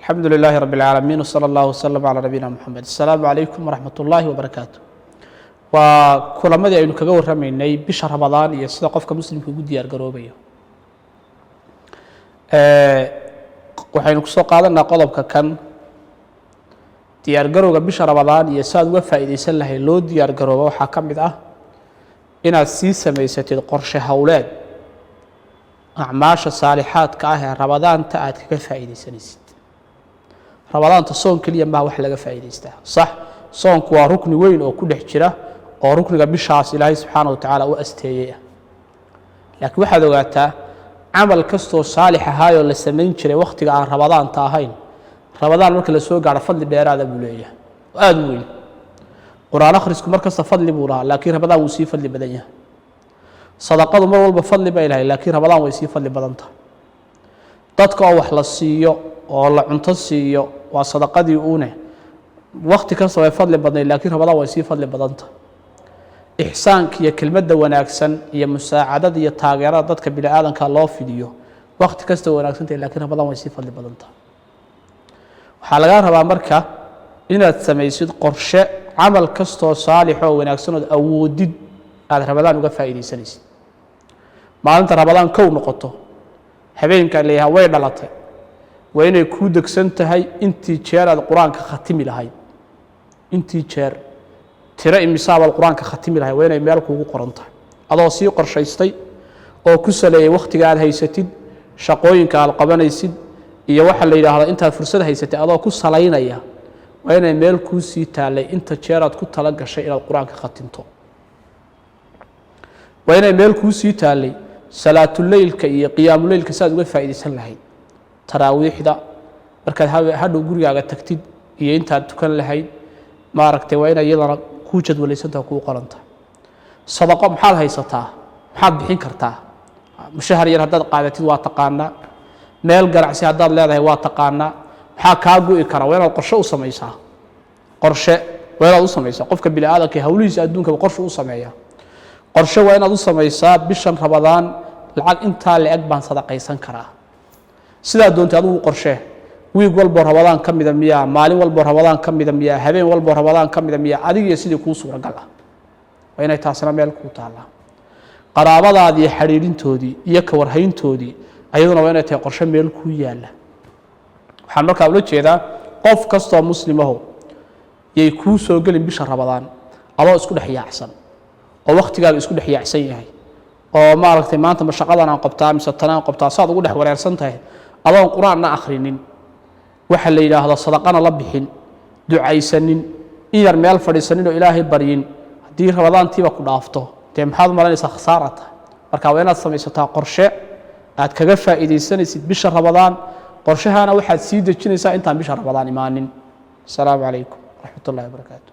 Alxamdu lilaahi rabi اlcaalamiin, wsala allahu wasalam calaa nabiyina Muxamed. Asalaamu calaykum waraxmat ullaahi wabarakaatu. Waa kulamadii aynu kaga warramaynay bisha Ramadaan iyo sida qofka muslimka ugu diyaar garoobayo. Waxaynu kusoo qaadanaa qodobka kan diyaar garowga bisha Ramadaan iyo si aad uga faa'iidaysan lahayd loo diyaar garoobo. Waxaa ka mid ah inaad sii samaysatid qorshe howleed acmaasha saalixaadka ah ee Ramadaanta aad kaga faa'iidaysanaysid. Ramadaanta soon keliya maha wax laga faa'iidaystaa. Sax, soonku waa rukni weyn oo ku dhex jira oo rukniga bishaas Ilaahay subxaana wa tacaala u asteeyey ah, laakiin waxaad ogaataa camal kastoo saalix ahaayoo la samayn jiray wakhtiga aan Ramadaanta ahayn, Ramadaan marka la soo gaaro fadli dheeraada buu leeyahay oo aada u weyn. Qur-aan akhrisku mar kasta fadli buu lahaa, laakiin Ramadaan wuu sii fadli badan yahay. Sadaqadu mar walba fadli bay lahay, laakiin Ramadaan way sii fadli badan tahay. Dadka oo wax la siiyo oo la cunto siiyo waa sadaqadii uune, wakti kasta way fadli badnayd, laakiin Ramadaan way sii fadli badan tahay. Ixsaanka iyo kelmadda wanaagsan iyo musaacadada iyo taageerada dadka bini aadanka loo fidiyo wakti kasta way wanaagsan tahay, lakiin Ramadaan way sii fadli badan tahay. Waxaa lagaa rabaa marka inaad samaysid qorshe camal kastoo saalix oo wanaagsan ood awoodid aada Ramadaan uga faa'iidaysanaysid. Maalinta Ramadaan kow noqoto, habeenka leeyaha way dhalatay, waa inay kuu degsan tahay intii jeer aad Qur-aanka khatimi lahayd, intii jeer, tiro imisaabaad Qur-aanka khatimi lahayd, waa inay meel kuugu qoran tahay, adoo sii qorshaystay oo ku saleeyay wakhtiga aad haysatid, shaqooyinka aad qabanaysid iyo waxa la yidhaahdo intaad fursad haysatay, adoo ku salaynaya, waa inay meel kuu sii taallay inta jeer aad ku tala gashay inaad Qur-aanka khatinto. Waa inay meel kuu sii taallay salaatuleylka iyo qiyaamuleylka si aad uga faa'iidaysan lahayd, taraawiixda markaad hadhow gurigaaga tagtid iyo intaad tukan lahayd, maaragtay, waa inay iyadana kuu jadwalaysantaha, kuu qoran tahay. Sadaqo maxaad haysataa? Maxaad bixin kartaa? Mushahar yar haddaad qaadatid waa taqaanaa, meel ganacsi haddaad leedahay waa taqaanaa, maxaa kaa gu'i kara? Waa inaad qorshe u samaysaa. Qorshe waa inaad u samaysaa. Qofka bini aadamka hawlihiisa adduunkaba qorshe u sameeyaa. Qorshe waa inaad u samaysaa: bishan Ramadaan lacag intaa la-eg baan sadaqaysan karaa. Sidaa doontay adigu qorshee. Wiig walboo Ramadaan ka mida miyaa? Maalin walboo Ramadaan ka mida miyaa? Habeen walboo Ramadaan ka mida miyaa? Adigiyo sidii kuu suuragal ah waa inay taasina meel kuu taallaa. Qaraabadaadii xidhiidhintoodii iyo ka warhayntoodii ayaduna waa inay tahay qorshe meel kuu yaalla. Waxaan markaa ula jeedaa, qof kastoo muslimaho yay kuu soo gelin bisha Ramadaan adoo isku dhex yaacsan oo wakhtigaaga isku dhex yaacsan yahay oo maaragtay, maanta ma shaqadan aan qabtaa mise tanaan qabtaa, saad ugu dhex wareersan tahay, adoon Qur-aanna akhrinin, waxa la yidhaahdo sadaqana la bixin, ducaysanin, in yar meel fadhiisanin oo Ilaahay baryin. Haddii Ramadaantiiba ku dhaafto, dee maxaad u malaynaysaa? Khasaara tahay. Marka waa inaad samaysataa qorshe aad kaga faa'iidaysanaysid bisha Ramadaan. Qorshahana waxaad sii dejinaysaa intaan bisha Ramadaan imaanin. Asalaamu calaykum waraxmat ullahi wabarakaatu.